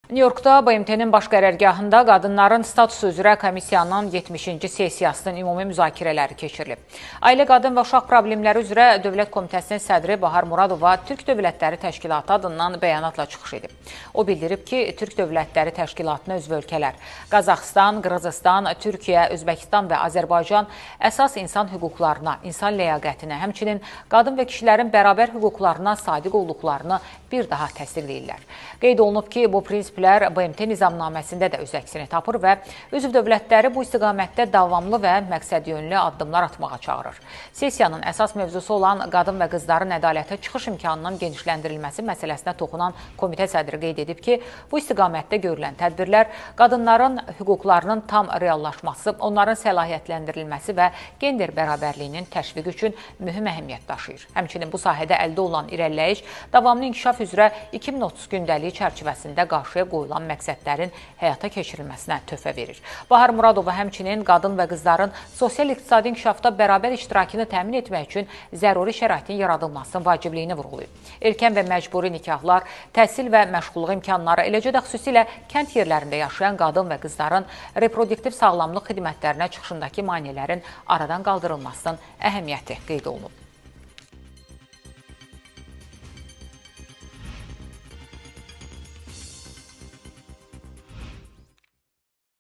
Nyu-Yorkda BMT-nin baş qərargahında qadınların statusu üzrə komissiyanın 70-ci sessiyasının ümumi müzakirələri keçirilib. Ailə, Qadın və Uşaq Problemləri üzrə Dövlət Komitəsinin sədri Bahar Muradova Türk Dövlətləri Təşkilatı adından bəyanatla çıxış edib. O bildirib ki, Türk Dövlətləri Təşkilatına üzv ölkələr Qazaxıstan, Qırğızıstan, Türkiyə, Özbəkistan və Azərbaycan əsas insan hüquqlarına, insan ləyaqətinə, həmçinin qadın və kişilərin bərabər hüquqlarına sadiq olduqlarını bir daha təsdiqləyirlər. Qeyd olunub ki, bu prinsiplər BMT nizamnaməsində də öz əksini tapır və üzv dövlətləri bu istiqamətdə davamlı və məqsədyönlü addımlar atmağa çağırır. Sessiyanın əsas mövzusu olan qadın və qızların ədalətə çıxış imkanının genişləndirilməsi məsələsinə toxunan komitə sədri qeyd edib ki, bu istiqamətdə görülən tədbirlər qadınların hüquqlarının tam reallaşması, onların səlahiyyətləndirilməsi və gender bərabərliyinin təşviqi üçün mühüm əhəmiyyət daşıyır. Həmçinin bu sahədə əldə olunan irəliləyiş davamlı inkişaf üzrə 2030 gündəliyi çərçivəsində qarşıya qoyulan məqsədlərin həyata keçirilməsinə töhfə verir. Bahar Muradova həmçinin qadın və qızların sosial-iqtisadi inkişafda bərabər iştirakını təmin etmək üçün zəruri şəraitin yaradılmasının vacibliyini vurğulayıb. Erkən və məcburi nikahlar, təhsil və məşğulluq imkanları, eləcə də xüsusilə kənd yerlərində yaşayan qadın və qızların reproduktiv sağlamlıq xidmətlərinə çıxışındakı maneələrin aradan qaldırılmasının əhəmiyyəti qeyd olunub.